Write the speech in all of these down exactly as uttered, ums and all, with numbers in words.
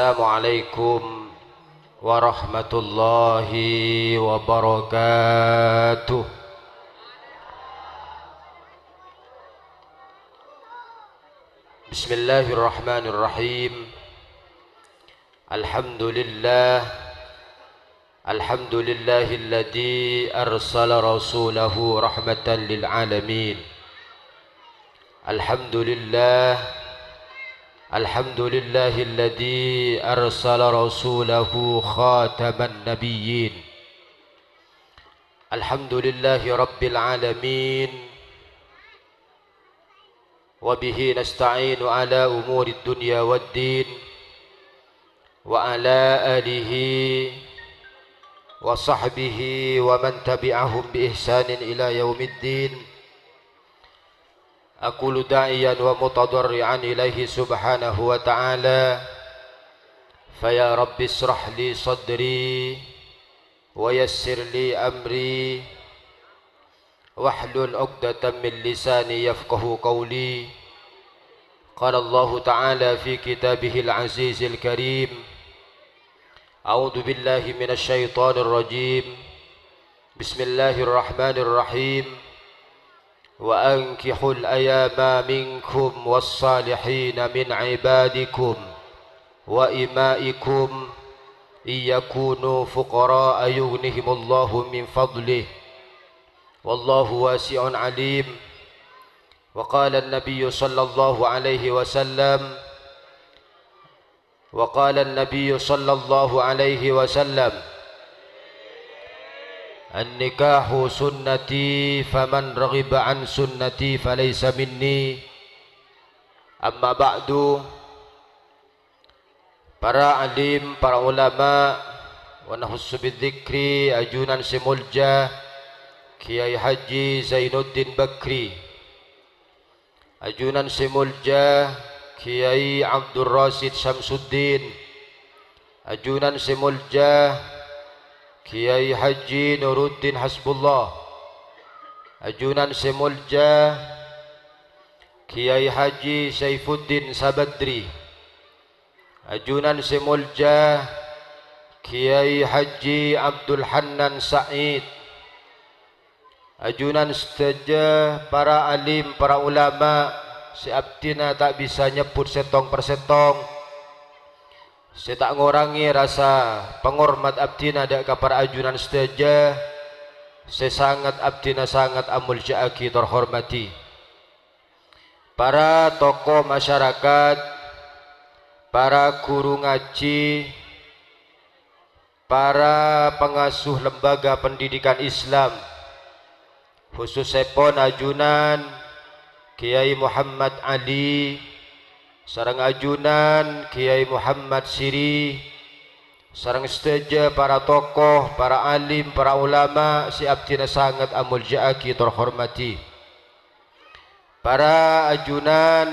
Assalamualaikum warahmatullahi wabarakatuh. Bismillahirrahmanirrahim. Alhamdulillah. Alhamdulillahilladzi arsala rasulahu rahmatan lil alamin. Alhamdulillah. Alhamdulillahilladzi arsala rasulahu khataman nabiyyin. Alhamdulillahi rabbil alamin. Wa bihi nasta'inu ala umurid dunya wad din. Wa ala alihi wa sahbihi wa man tabi'ahum bi ihsanin ila yaumiddin. Aqulu da'iyan wa mutadarri'an ilaihi subhanahu wa ta'ala. Fa ya Rabbi israh li sadri wa yassir li amri wahlul 'uqdatam min lisani yafqahu qawli. Qala Allahu ta'ala fi kitabihil azizil karim. A'udzu billahi minasy syaithanir rajim. Bismillahirrahmanirrahim. Wa ankihul ayama minkum was-salihina min ibadikum wa ima'ikum in yakunu fuqara'a yughnihimullahu min fadlih. Wallahu wasi'un alim. Wa qala an-nabiyyu sallallahu alaihi wasallam, wa qala an-nabiyyu sallallahu alaihi wasallam, "An-nikahu sunnati, faman raghiba an sunnati falaysa minni." Amma ba'du, para alim, para ulama, wa nakhussu bidzikri ajunan sè molja Kiai Haji Zainuddin Bakri, ajunan sè molja Kiai Abdul Rasid Samsuddin, ajunan sè molja Kiai Haji Nuruddin Hasbullah, ajunan sè molja Kiai Haji Saifuddin Sabadri, ajunan sè molja Kiai Haji Abdul Hannan Said, ajunan sadhâjâ para alim, para ulama sè abdhina ta' bisa nyebbhut sèttong per sèttong, sè ta' ngorangè rasa pangormat abdhina dâ' ka para ajunan sadhâjâ sè sanget abdhina sanget amolja'aghi tor hormadhi. Para tokoh masyarakat, para ghuru ngajhi, para pangasuh lembaga pendidikan Islam, khusussèpon ajunan Kiai Muhammad Ali, sareng ajunan Kiai Muhammad Siri, sareng sadhâjâ para tokoh, para alim, para ulama sè abdhina sanget amolja'aghi tor hormadhi. Para ajunan,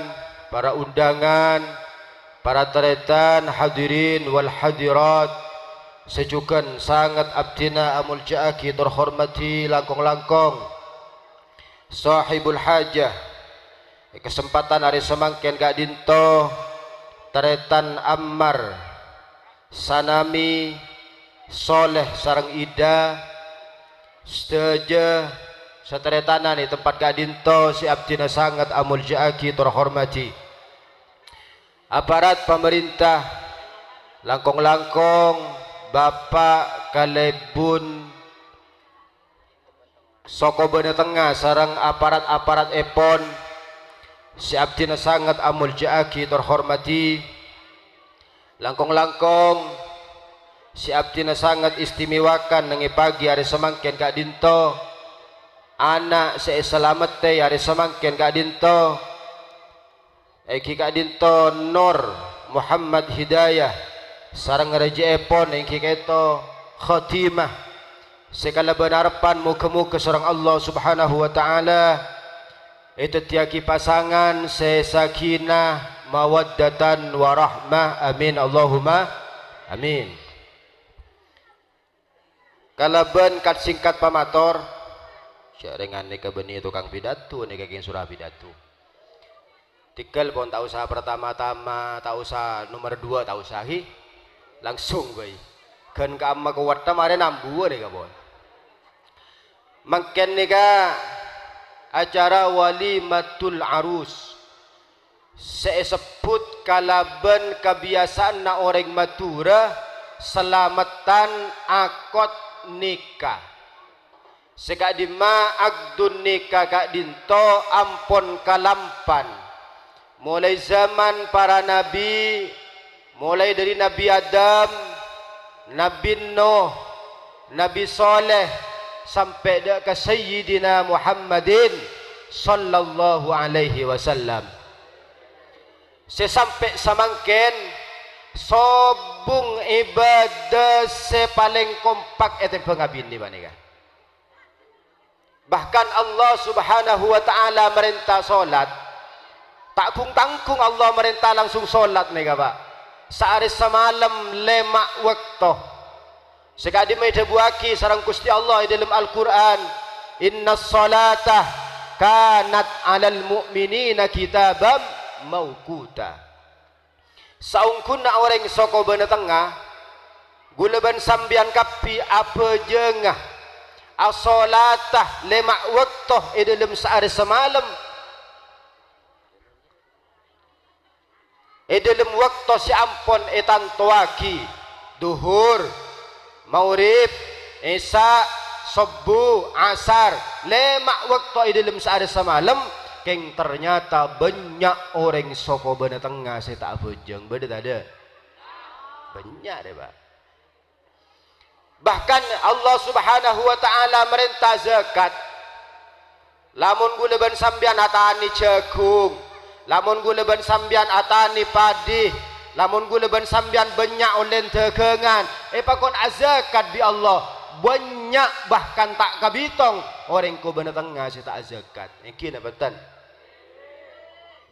para undangan, para tarètan, hadirin wal hadirat, sè jhughân sanget abdhina amolja'aghi tor hormadhi langkong-langkong. Sahibul hajah, è kasempadhân arè samangkèn ka'dinto, tarètan Ammar, Sanami, Soleh sareng Ida, sadhâjâ satarètanna è tempat ka'dinto sè abdhina sanget amolja'aghi tor hormadhi. Aparat pamarènta, langkong-langkong Bapa' Kalèbun Soko Bâna Tengnga sareng aparat-aparatèpon sè abdhina sanget amolja'aghi tor hormadhi. Langkong-langkong sè abdhina sanget istimewakan neng è pagi arè samangkèn ka'dinto, ana' sè èsalamettè arè samangkèn ka'dinto, èngghi ka'dinto Nur Muhammad Hidayah sareng rajâèpon èngghi ka'dinto Khotimah, sè kalabân arebbhân moghâ-moghâ sareng Allah Subhanahu wa Ta'ala èdhâddhiyâghi pasangan sè sakinah, mawaddatan, warahmah. Amin, Allahumma amin. Kalabân kat-singkat pamator, jhâ' rèng anèka bânnè tokang pidato, anèka kèng sora pidato. Tèghâl pon ta' osa pertama-tama, ta' osa nomer dua, ta' osa, ghi. Langsung bhâi. Ghân ka'amma kowadhdhâ marè nambuwâ nèka, pon. Mangkèn nèka acara walimatul arus, sè èsebbhut kalabân kabiyasa'anna orèng Madhurâ salameddhân akad nikah. Sè ka'dimma akdun nikah ka'dinto ampon kalampan. Molaè zaman para nabi, molaè dhâri Nabi Adam, Nabi Nuh, Nabi Saleh, sampè' dhâ' ka Sayyidina Muhammadin sallallahu alaihi wasallam. Sè sampè' samangkèn, sobung ibâdâ sè palèng kompak ètèmbhâng abinè panèka. Bahkan Allah Subhanahu wa Ta'ala marènta solat. Ta' gung-tanggung Allah marènta langsung solat nèka, Pa'. Saarè samalem lèma' bâkto. Sè ka'dimma èdhâbuwâghi sareng Ghustè Allah è dhâlem Al-Qur'an, "Innas sholata kanat 'alal mu'minina kitabam mauquta." Saongghuna orèng sokobâna tengnga, ghulâ bân sampèyan kabbhi abhâjânga asolata lèma' bâkto è dhâlem saarè samalem, è dhâlem bâkto sè ampon ètantowaghi, dhuhur, Maghrib, Isya, Subuh, Asar, lèma' bâkto è dhâlem saarè samalem, kèng ternyata bânnya' orèng sokobâna tengnga sè ta' abhâjâng. Bâdâ tadâ'? Bânnya', rè, Pa'. Bahkan Allah Subhanahu wa Ta'ala marènta zakat. Lamon ghulâ bân sampèyan atanè jhâghung, lamon ghulâ bân sampèyan atanè padhi, lamon ghulâ bân sampèyan bânnya' ollèna dhâghângan, èpakon azakat bi' Allah, bânnya' bahkan ta' kabitong orèng kobâna tengnga sè ta' azakat. Èngghi napa bhunten?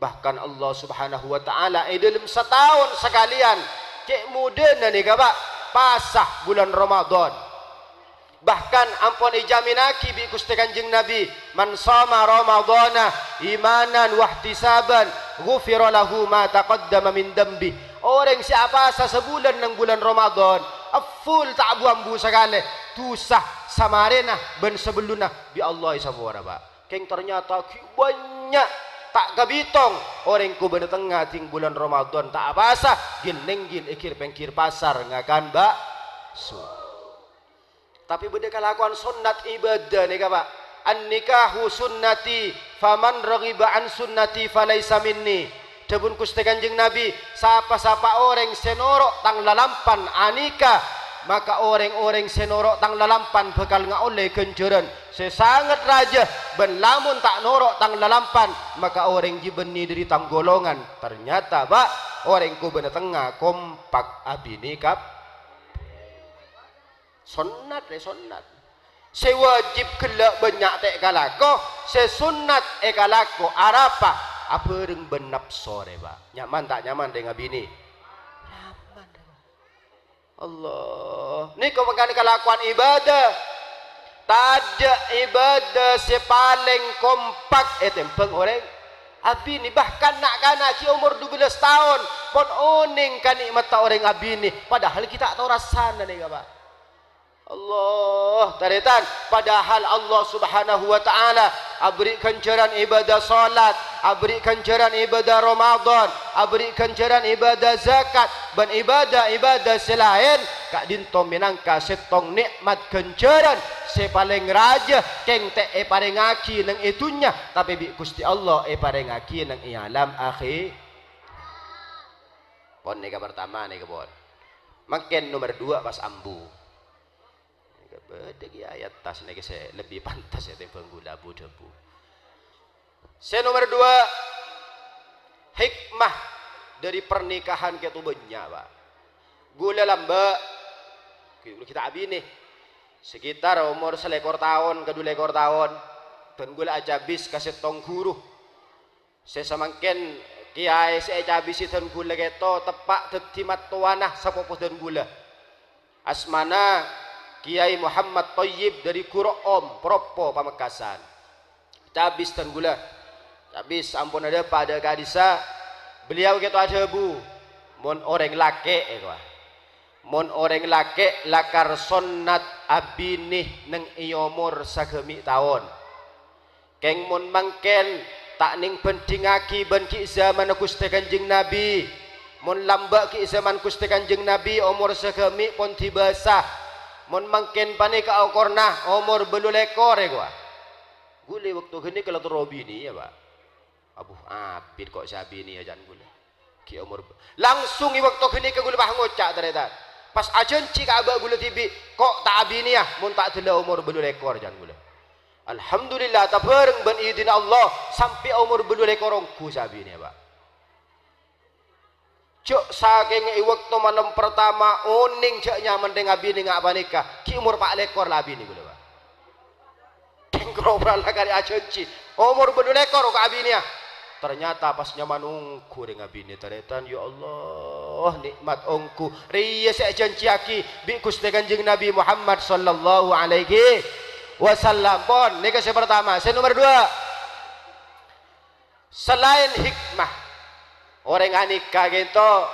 Bahkan Allah Subhanahu wa Ta'ala è dhâlem sataon sakalèyan, cè' modhâna nèka, Pa', pasa bulân Ramadan. Bahkan ampon èjhâminnaghi bi' Ghustè Kanjeng Nabi, "Man shoma Ramadhana imanan wahtisaban, ghufira lahu ma taqaddama min dzambi." Orèng sè apasa sabulân neng bulân Ramadan, full ta' bu-ambu sakalè, dhusa samarèna bân sabellunna bi' Allah èsapora, Pa'. Kèng ternyata ghi' bânnya' ta' kabitong orèng kobâna tengnga dhing bulân Ramadan ta' apasa, ghil-nèngghil è ghir-pèngghir pasar ngakan bakso. Tapè bâdâ kalakowan sonnat ibâdâ nèka, Pa'. "An-nikahu sunnati, faman raghiba an sunnati falaisa minni." Dhâbuna Ghustè Kanjeng Nabi, "Sapa-sapa orèng sè noro' tang lalampan anika, maka orèng-orèng sè noro' tang lalampan bhâkal ngaollè ghânjhârân sè sanget rajâ, bân lamon ta' noro' tang lalampan, maka orèng jiyâ bânnè dhâri tang golongan." Ternyata, Pa', orèng kobâna tengnga kompak abinè kap-, Sonnat, rè, sonnat. Sè wajib ghellâ' bânnya' ta' èkalako, sè sonnat èkalako. Arapa? Abhâreng bân napso, rè, Pa'. Nyaman ta' nyaman, rè, ngabinè? Nyaman, rè, Pa'. Allah. Nèko mangkana kalakowan ibâdâ. Tadâ' ibâdâ sè palèng kompak ètèmbhâng orèng abinè. Bahkan na'-kana' ghi' omor dubellâs taon, pon onèng kanè'matta orèng abinè, padahal ghi' ta' tao rassana nèka, Pa'. Allah, tarètan, padahal Allah Subhanahu wa Ta'ala aberri' ghânjhârân ibâdâ salat, aberri' ghânjhârân ibâdâ Ramadan, aberri' ghânjhârân ibâdâ zakat, bân ibâdâ-ibâdâ sè laèn, ka'dinto mènangka sèttong nè'mat ghânjhârân sè palèng rajâ, kèng ta' èparèngaghi neng è dhunnya, tapè bi' Ghustè Allah èparèngaghi neng è alam akhè-, Pon nèka partama nèka, pon. Mangkèn nomer dua pas ambu. Nèka bâdâ kèya è attas nèka sè lebbi pantes ètèmbhâng ghulâ abu-dhâbu. Sè nomer dua, hikmah dhâri pernikahan kèto bânnya', Pa'. Ghulâ lambâ', ghulâ ghi' ta' abinè. Sekitar omor salèkor taon ka dulèkor taon, bân ghulâ acabis ka sèttong ghuru. Sè samangkèn kèyaè sè ècabisi dân ghulâ kèto teppa' dhâddhi mattowana sapopo dân ghulâ. Asmana Kèyaè Muhammad Thoyyib dhâri Guro'om, Proppo, Pamekasan. Cabis dân ghulâ. Cabis ampon adhâpa' dâ' ka'dissa', beliau kèto adhâbu, "Mon orèng lakè'," èkowa, Mon orèng lakè' lakar sonnat abinè neng è omor sagâmè' taon. Kèng mon mangkèn ta' nèng bhândhingngaghi bân ghi' zamanna Ghustè Kanjeng Nabi. Mon lambâ' ghi' zaman Ghustè Kanjeng Nabi, omor sagâmè' pon dibâsa. Mon mangkèn panèka okorna omor bâllu lèkor, è, kowa. Ghulâ è bâkto ghânèka la terro abinè, yâ, Pa'. Abu, abit ko' sè abinè, yâ, can ghulâ. Ghi' omor b-, langsung è bâkto ghânèka ghulâ pas ngoca', tarètan. Pas ajhânjhi ka abâ' ghulâ dhibi', ko' ta' abinèya, mon ta' dâlla omor bâllu lèkor, can ghulâ. Alhamdulillah, tabâreng bân idinna Allah, sampè' omor bâllu lèkor ongghu sè abinèya, Pa'. Jhâ' sakèngnga è bâkto malem pertama onèng jhâ' nyaman rèng abinè nga' panèka, ghi' omor pa' lèkor la abinè ghulâ, Pa'. Kèng kobâ la karè ajhânjhi, omor bâllu lèkor ka abinèya. Ternyata pas nyaman ongghu rèng abinè, tarètan, ya Allah, nè'mat ongghu. Rèya sè èjhânjhiyaghi bi' Ghustè Kanjeng Nabi Muhammad sallallahu alaihi wasallam. Pon, nèka sè pertama. Sè nomer dua. Salaèn hikmah, orèng anèka ghento,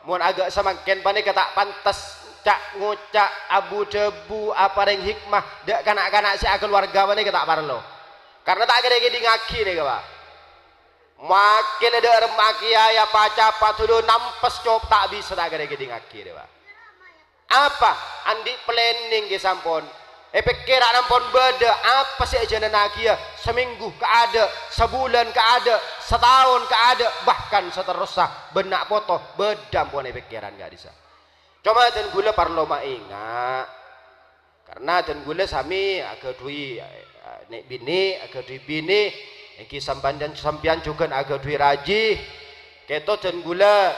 mon aghâ' samangkèn panèka ta' pantes ca'-ngoca', abu-dhâbu, aparèng hikmah dâ' kana'-kana' sè akaluwarga panèka ta' parlo. Karna ta' kèra èkèdingngaghi nèka, Pa'. Makè la dâ' remma kèyaè apa-capa dulu nampes cop ta' bisa ta' kèra èkèdingngaghi rèya, Pa'. Apa? Andi' planning ghi sampon. Èpèkkèra' nampon bâdâ apa sè èjhâlânaghiyâ samènggu kaadâ', sabulân kaadâ', sataon kaadâ', bahkan saterrossa bân na' poto bâdâ ampon èpèkkèran ka'dissa'. Coma dân ghulâ parlo maènga'. Karna dân ghulâ samè aghâdhuwi, eh, nè'-binè', aghâdhuwi binè, èngghi sampèyan, sampèyan jhughân aghâdhuwi rajhi. Kèto dân ghulâ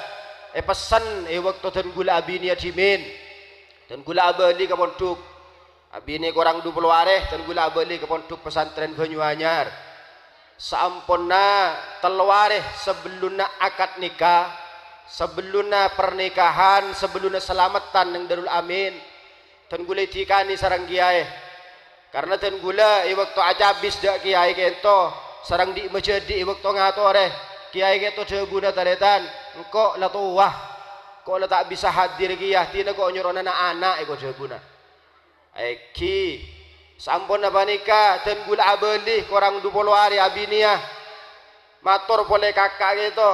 èpessen è bâkto dân ghulâ abinèya dhimèn. Dân ghulâ abâli ka pondhuk. Abinè korang dupolo arè, dân ghulâ abâli ka Pondhuk Pesantren Banyuanyar. Saamponna tello arè sabellunna akad nikah, sabellunna pernikahan, sabellunna salameddhân neng Darul Amin, dân ghulâ èdhikanè sareng kèyaè. Karna dân ghulâ è bâkto acabis dâ' kèyaè kèto, sareng dhi' majhâdhi' è bâkto ngatorè, kèyaè kèto dhâbuna tarètan, "Engko' la towa, engko' la ta' bisa hadir kèya, dina ko' nyorowa na'-ana'," èko dhâbuna. Èngghi, saamponna panèka, dân ghulâ abâli korang dupolo arè abinèya. Mator polè kaka' kèto,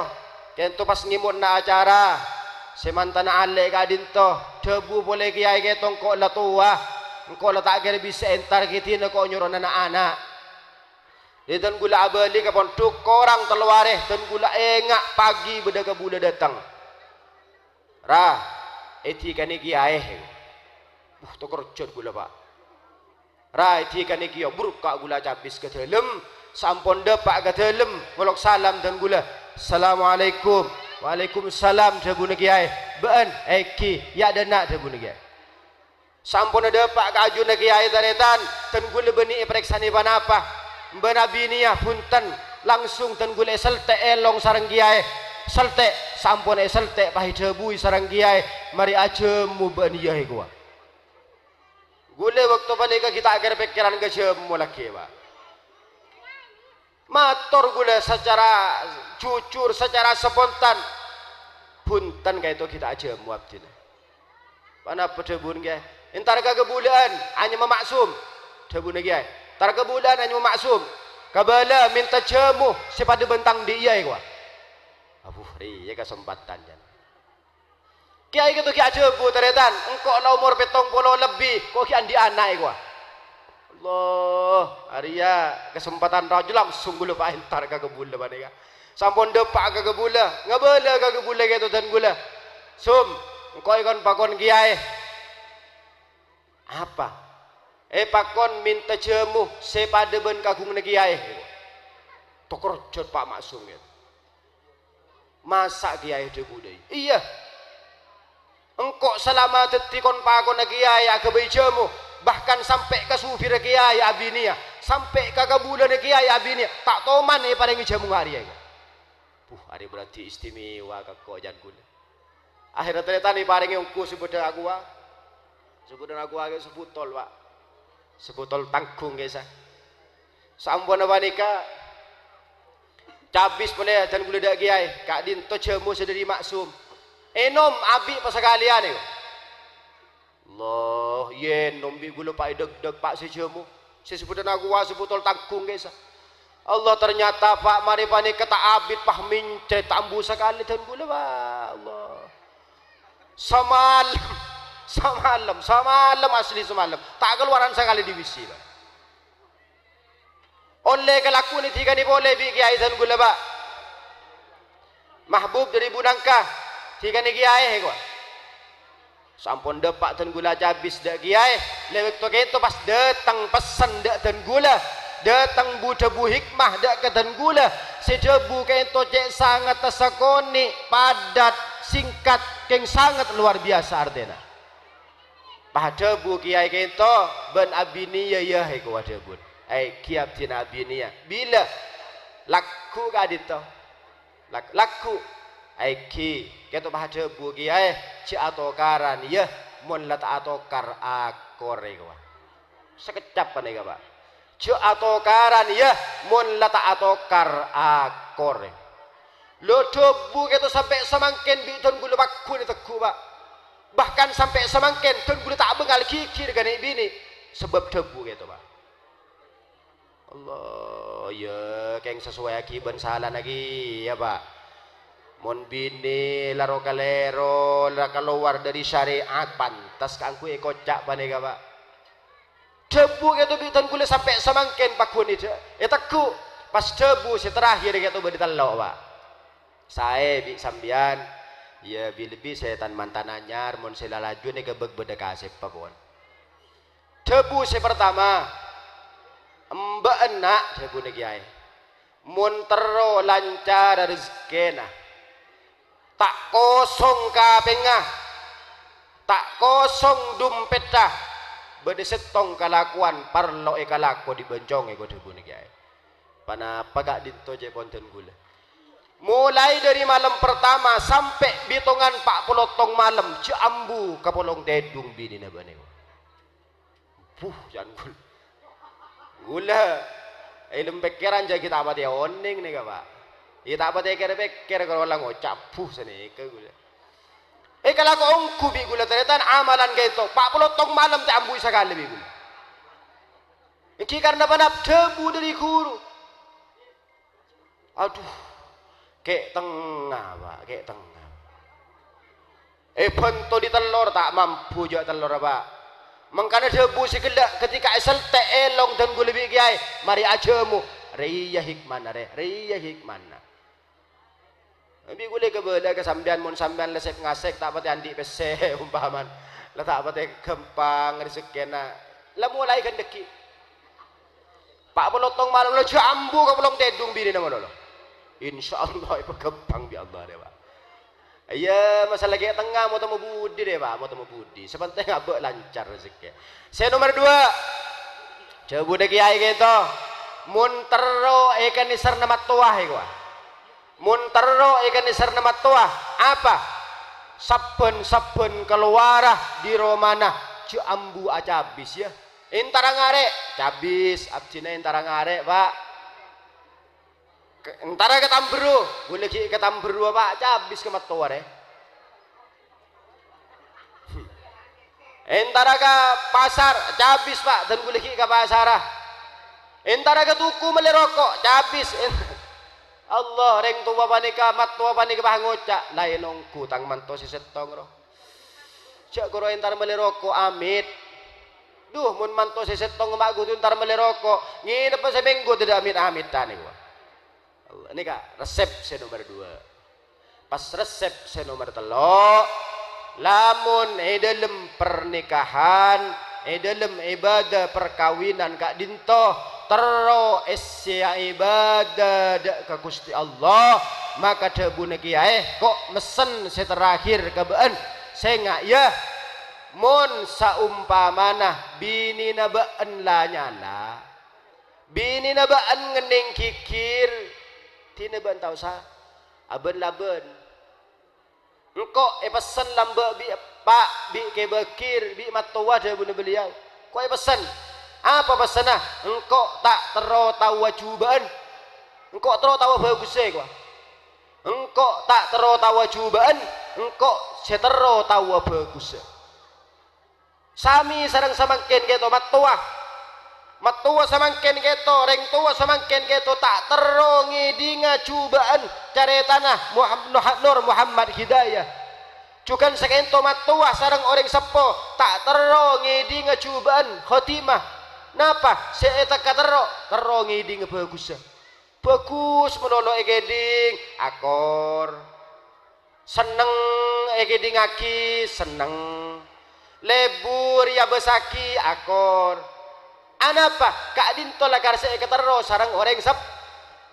kènto pas ngèmonna acara, sè mantana alè' ka'dinto, dhâbu polè kèyaè kèto, "Engko' la towa, engko' la ta' kèra bisa èntar kèdina ko' nyorowa na'-ana'." Dhi dân ghulâ abâli ka pondhuk, korang tello arè, dân ghulâ ènga' pagi bâdâ kabulâ dâteng. "Ra, èdhikanè kèyaè." Buh, tokorjhât ghulâ, Pa'. "Ra, èdhikanè kèya." Burka' ghulâ acabis ka dâlem, saampon dâpa' ka dâlem, ngolok salam dân ghulâ. "Assalamualaikum." "Waalaikumsalam," dhâbuna kèyaè. "Bâ'ân?" "Èngghi, yâ' dâ' enna'," dhâbuna kèyaè. Saamponna dâpa' ka ajunna kèyaè tarètan, dân ghulâ bânnè èparèksanè ponapa. Bân abinèya, "Bhunten," langsung dân ghulâ èseltè' èlong sareng kèyaè. Seltè', saamponna èseltè' pas èdhâbuwi sareng kèyaè, "Marè ajhâmo bâ'ân iyâ, è, kowa." Ghulâ bâkto panèka ghi' ta' kèr-pèkkèran ka jhâmo laghi, Pa'. Mator ghulâ sacara jujur, sacara spontan, "Bhunten, ka'dinto ghi' ta' ajhâmo abdhina." "Ponapa dhâbuna kèyaè?" "Èntar ka kabulâ'ân, anyama Ma'sum," dhâbuna kèyaè. "Èntar ka kabulâ'ân, anyama Ma'sum. Kabâlâ mènta jhâmo sè padâ bân tang dhi' iyâ, è, kowa." Abu, rèya kasempadhân, jân. Kèyaè kèto ghi' ajhâbu, tarètan, "Engko' la omor pèttong polo lebbi, ko' ghi' andi' ana', è, kowa." Allah, arèya kasempadhân rajâ, langsung ghulâ pas èntar ka kabulâ panèka. Saampon dâpa' ka kabulâ, ngabâlâ ka kabulâ kèto dân ghulâ. "Sum, engko' èkon-pakon kèyaè." "Apa?" "Èpakon mènta jhâmo sè padâ bân kagunganna kèyaè." Tokorjhât, Pa', Ma'sum, kèto. "Masa' kèyaè dhâbu dhâi?" "Iyâ. Engko' salama dhâddhi kon-pakonna kèyaè aghâbây jhâmo, bahkan sampè' ka supirra kèyaè abinèya, sampè' ka kabulâna kèyaè abinèya, ta' toman èparèngè jhâmo nga' rèya." Buh, arèya berarti istimewa ka ko' jân ghulâ. Akhèrra tarètan èparèngè ongghu sabâdhân aqua. Sabâdhân aqua kèya sabotol, Pa'. Sabotol tangghung kèya. Saamponna panèka, cabis polè dân ghulâ dâ' kèyaè, ka'dinto jhâmo sè dhâri Ma'sum. Ènom abi' pasakalèyan, è. Allah, yèn nombi' ghulâ pa' èdhâk-dhâk, pa' sè jhâmo. Sè sebbhudhân aku wa sebotol tanggung, kèsa. Allah, ternyata, Pa', marè panèka ta' abit, Pa', mèncrèt, ta' ambu sakalè dân ghulâ, Pa'. Allah. Samalem, samalem, samalem, asli samalem. Ta' kalowaran sakalè divisè, Pa'. Ollè kalako nè dhikana polè bi' kèyaè dân ghulâ, Pa'. Mahbub dâri Bunangka, dhikana kèyaè, kowa. Sampon dâpa' dân ghulâ cabis dâ' kèyaè. Lè bâkto kènto pas dâteng pessen dâ' dân ghulâ. Dâteng bu-dhâbu hikmah dâ' ka dân ghulâ. Sè dhâbu kènto cè' sangetta sakonè', padat, singkat, kèng sanget lowar biyasa artèna. Pas dhâbu kèyaè kènto, bân abinèya, yâ, èkowa dhâbuna. Èngghi abdhina abinèya. Bilâ? Lagghu' ka'dinto. Lag-, lagghu'. Èngghi, kènto pas dhâbu kèyaè, jhâ' atokaran, yâ, mon la ta' atokar akorè, kowa. Sakeccap panèka, Pa'. Jhâ' atokaran, yâ, mon la ta' atokar akorè. Lo dhâbu kènto sampè' samangkèn bi' dân ghulâ pagghun ètegghu', Pa'. Bahkan sampè' samangkèn dân ghulâ ta' bângal ghighir gha' nè'-binè' sabâb dhâbu kènto, Pa'. Allah, yâ, kèng sasowèyaghi bân salana kèya, Pa'. Mon binè la ro-kalèro, la kalowar dâri syariat, pantes kaangghuy èkoca' panèka, Pa'. Dhâbu kènto bi' dân ghulâ sampè' samangkèn pagghun èdhâ-, ètegghu'. Pas dhâbu sè terakhir kènto bâdâ tello', Pa'. Saè bi' sampèyan, yâ, bi-, lebbi sè tan-mantan anyar, mon sè lalaju nèka bâk bâdâ kasèppa, pon. Dhâbu sè partama, "Embâ'ân, Na'," dhâbuna kèyaè, "mon terro lancara rejekkèna, ta' kosong kapèngnga, ta' kosong dompetta, bâdâ sèttong kalakowan parlo èkalako dhi' bân congè," ko dhâbuna kèyaè. Ponapa ka'dinto cè' pon dân ghulâ? Molaè dâri malem partama sampè' bitongan pa' polo tong malem, jhâ' ambu kapolong tèdung binèna bâ'na. Buh, can ghul-, ghulâ. È lem pèkkèran jhâ' ghi' ta' patè onèng nèka, Pa'. Iyâ, ta' patè kèr-pèkkèr karo la ngoca', "Buh, sanèka ghulâ." Èkalako ongghu bi' ghulâ tarètan amalan ka'dinto, pa' polo tong malem ta' ambu sakalè bi' ghulâ. Èngghi karna panap dhâbu dâri ghuru. Adhu, kè' tengnga, Pa', kè' tengnga. Èbhânto dhi' tellor, ta' mampu jhâ' tellorra, Pa'. Mangkana dhâbu sè ghellâ' ghânèka èsèltè' è long dân ghulâ bi' kèyaè, marè ajhâmo. Rèya hikmana, rè, rèya hikmana. Bi' ghulâ kabâlâ ka sampèyan, mon sampèyan la sèp-ngasèp ta' patè andi' pèssè, ompamana. La ta' patè ghâmpang rejekkèna. La molaè ghân dhâggi'. Pa' polo tong malem lo jhâ' ambu kapolong tèdung binèna malolo. Insyaallah èpaghâmpang bi' Allah rè, Pa'. Iyâ, masalah kè' tengnga mo-, tamo budi rè, Pa', mo-, tamo budi. Sè pentèng abâ' lancar rejekkè. Sè nomer duwâ', dhâbuna kèyaè kènto, "Mon terro èkanèserra mattowa," èkowa. "Mon terro èkanèserra mattowa, apa? Sabbhân-sabbhân kalowarra dhi' romana jhâ' ambu acabis, yâ." Èntara ngarè', cabis, abdhina èntara ngarè', Pa'. Ke-, èntara ka tamberru, ghulâ ghi' ka tamberruwâ, Pa', cabis ka mattowa rè. Èntara ka pasar, cabis, Pa', dân ghulâ ghi' ka pasarra. Èntara ka toko mellè roko', cabis. Èn-, Allah, rèng towa panèka, mattowa panèka pas ngoca', "Laèn ongghu tang manto sè sèttong, ro." Jhâ' koro èntar mellè roko', amit. Dhu, mon manto sè sèttong ma' kodhu èntar mellè roko', ngèneppa samènggu tadâ' amit-amittan nèko. Allah, nèka resep sè nomer duwâ'. Pas resep sè nomer tello', lamon è dâlem pernikahan, è dâlem ibadah perkawinan ka'dinto, terro èssèya ibadah dâ' ka Ghustè Allah, maka dhâbuna kèyaè, ko' messen sè terakhir ka bâ'ân, sènga', yâ, mon saompamana binèna bâ'ân la nyala, binèna bâ'ân ngennèng ghighir, dina bâ'ân ta' osa abân-labân. Engko' èpessen lambâ' bi' eppa', bi' Kè Bagir, bi' mattowa, dhâbuna beliau. Engko' èpessen. Apa pessenna? Engko' ta' terro taowa jhubâ'ân. Engko' terro taowa bhâghussâ, kowa. Engko' ta' terro taowa jhubâ'ân, engko' sè terro taowa bhâghussâ. Sami sareng samangkèn kèto mattowa. Mattowa samangkèn kèto, rèng towa samangkèn kèto ta' terro ngèdhinga jhubâ'ân carètana Muham-, Noh-, Nur Muhammad Hidayah. Jhughân sakènto mattowa sareng orèng seppo ta' terro ngèdhinga jhubâ'ân khotimah. Napa sè ètekka terro? Terro ngèdhinga bhâghussa. Bhâghus malolo èkèdhing, akor. Senneng èkèdhingngaghi, senneng. Lebur èabâsaghi, akor. Anapa? Ka'dhinto lakar sè èkaterro sareng orèng sep-,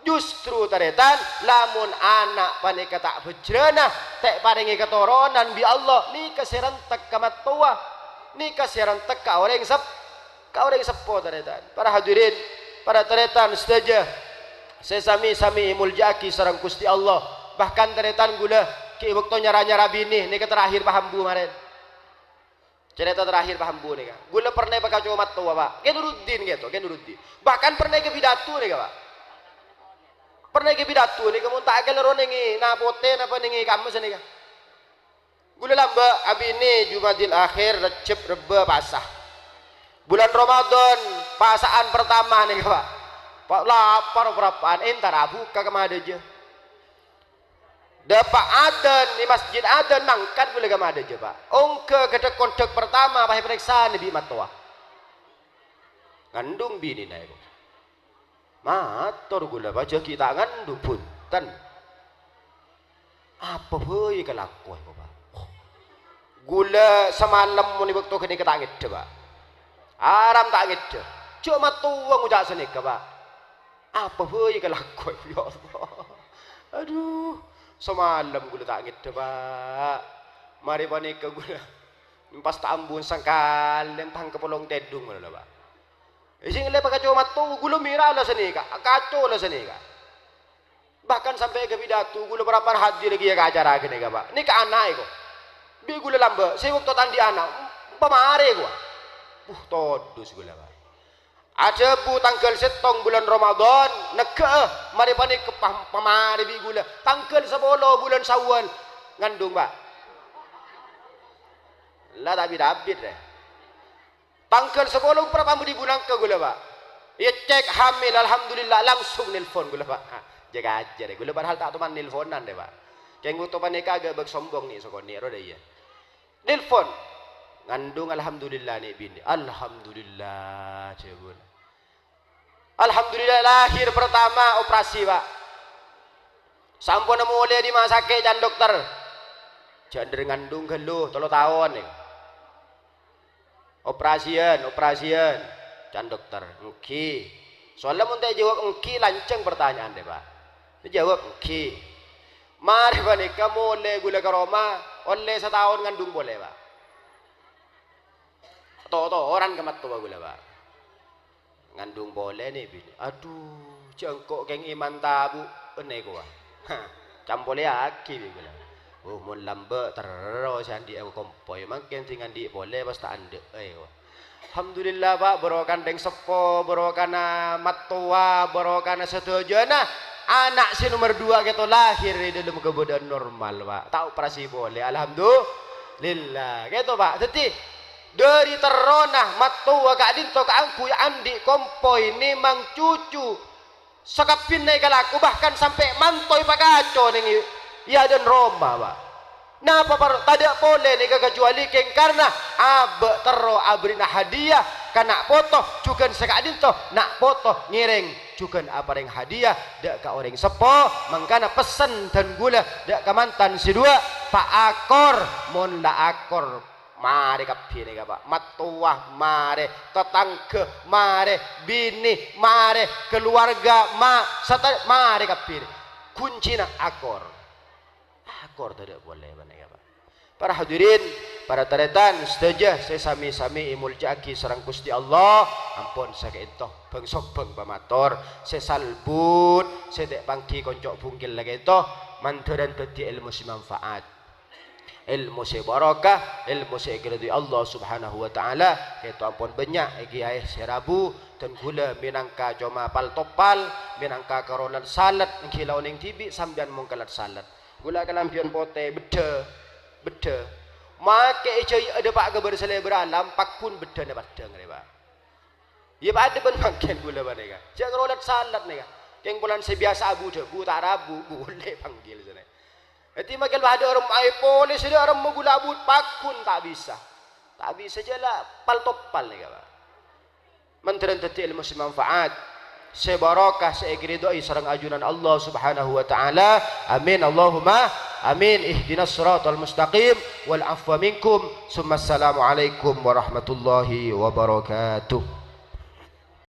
justru tarètan, lamon ana' panèka ta' bhâjrâna, ta' èparèngè katoronan bi' Allah, nèka sè rentek ka mattowa, nèka sè rentek ka orèng sep-, ka orèng seppo, tarètan. Para hadirin, para tarètan sadhâjâ sè sami-sami èmoljâ'aghi sareng Ghustè Allah. Bahkan tarètan ghulâ ghi' bâkto nyara-nyara binè nèka terakhir Pak Hambu marèn. Carèta terakhir Pak Hambu nèka. Ghulâ pernah èpakacowa mattowa, Pak. Kè Nuruddin kèto, Kè Nuruddin. Bahkan pernah èkapidato nèka, Pak. Pernah èkapidato nèka mon ta' kèlèro nèngè napotè napa nèngè kamma sanèka. Ghulâ lambâ' abinè Jumadil Akhir, Rejjeb, Rebbâ, Pasa. Bulân Ramadan, pasa'an pertama nèka, Pak. Pa-, lapar parappa'an, èntar abukka ka madhâjâ. Dâpa' adzan è masjid adzan, mangkat ghulâ ka madhâjâ, Pak. Ongghâ ghâdhâk-kondhâk pertama, pas èparèksanè bi' mattowa. Ngandhung binèna, èko. Mator ghulâ, pajhâ ghi' ta' ngandhung, bhunten. Apa bhâi kalako, èko, Pak? Ghulâ samalem mon è bâkto ghânèka ta' ngèdhâ, Pak. Aram ta' ngèdhâ. Jhâ' mattowa ngoca' sanèka, Pak. Apa bhâi kalako, ya Allah. Adhu, samalem ghulâ ta' ngèdhâ, Pak. Marè panèka ghulâ pas ta' ambu sangkalèn tang kapolong tèdung ghulâ, Pak. Sè ngèlè pakaco mattowa, ghulâ mèra la sanèka, kaco la sanèka. Bahkan sampè' ka pidato, ghulâ para-para hadir kèya ka acara ghânèka, Pak. Nèka ana'è, ko. Bi' ghulâ lambâ', sè bâkto ta' andi' ana', pamarè, ko. Buh, todus ghulâ, Pak. Adhâbu tangghâl sèttong bulân Ramadan, nèggâ'â, marè panèka pa-, pamarè bi' ghulâ. Tangghâl sapolo bulân Syawal, ngandhung, Pak. La ta' bit-abit, rè. Tangghâl sapolo para pambudi bulân ka ghulâ, Pak. Iyâ, cèk hamil, alhamdulillah, langsung nelpon ghulâ, Pak. Ha, jâgâ ajâr, ghulâ padahal ta' toman nelponan, rè, Pak. Kèng bâkto panèka aghâbây sombong nè' sakonè' rowa, iyâ. Nelpon. Ngandhung, alhamdulillah, nè' binè. Alhamdulillah, jâwâbhâna. Alhamdulillah, lahir pertama operasi, Pak. Sampon molè è rumah sakit, can dokter. Jhâ' ndher ngandhung ghâllu, tello taon, nè. Operasian, operasian, can dokter. Èngghi. Soalnya mon ta' èjâwâb èngghi, lanjhâng pertanyaan, rè, Pak. Èjâwâb èngghi. Marè panèka molè ghulâ ka roma, ollè sataon ngandhung polè, Pak. To-, totoran ka mattowa ghulâ, Pak. Ngandhung polè nè' binè. Adhu, jhâ' engko' kèng iman tabu', ènè kowa. Ha, campolèyaghi bi' ghulâ. Oh, mon lambâ' terro sè andi'â kompoy, mangkèn sè ngandhi' polè pas ta' andhâ'â, eh, kowa. Alhamdulillah, Pak, barokana rèng seppo, barokana mattowa, barokana sadhâjâna. Ana' sè nomer duwâ' kèto lahir è dâlem kabâdâ'ân normal, Pak. Ta' operasi polè, alhamdulillah. Kèto, Pak. Dhâddhi, Dhâri terrona mattowa ka'dinto kaangghuy andhi' kompoy nèmang cucu sakabbhinna èkalako, bahkan sampè' manto èpakaco nèng è, è adâ'na roma, Pak. Napa par-, tadâ' polè nèka kacuali kèng karna abâ' terro abherri'na hadiah ka na' poto, jhughân saka'dinto na' poto ngèrèng jhughân aparèng hadiah dâ' ka orèng seppo, mangkana pessen dân ghulâ dâ' ka mantan sè duwâ', paakor, mon la akor. Marè kabbhi nèka, Pak. Mattowa marè, tatangghâ marè, binè marè, kaluwarga ma-, sata-, marè kabbhi. Kuncina akor. Akor tadâ' polè panèka, Pak. Para hadirin, para tarètan sadhâjâ sè sami-sami èmoljâ'aghi sareng Ghustè Allah, ampon saka'dinto bhâng-sobbhâng pamator, sè salbut, sè ta' èpangghi konco' bungkil la ka'dinto, mandhârân dhâddhi èlmo sè manfaat. Èlmo sè barokah, èlmo sè èkaridhoi Allah Subhanahu wa Ta'ala, ka'dinto ampon bânnya' è kiyaè sè rabu, dân ghulâ mènangka coma pal-topal, mènangka karo lèt-salèt, èngghi la onèng dhibi' sampèyan mon ka lèt-salèt. Ghulâ kalambhiyân potè, beddhâ, beddhâ. Make jâ' adâpa' ka bâr-salèbâr alam, pagghun bâddhâna paddhâng rèya, Pa'. Iyâ padâ bân mangkèn kaulâ panèka. Jâ' ngolèt-salèt nèka. Kèng polana sè biyasa abu-dhâbu ta' rabu, ghulâ èpanggil sanè. Dhâddhi makèn padâ orèng aè polè sè dhâ' orèng magulâ abut pagghun ta' bisa. Ta' bisa jâ' la pal-toppal nèka, Pa'. Mandhârân dhâddhi èlmo sè manfaat, sè barokah, sè èkaridhoi sareng ajunan Allah Subhanahu wa Ta'ala. Amin, Allahumma amin. Ihdinas siratal mustaqim, wal afwa minkum. Summa assalamualaikum warahmatullahi wabarakatuh.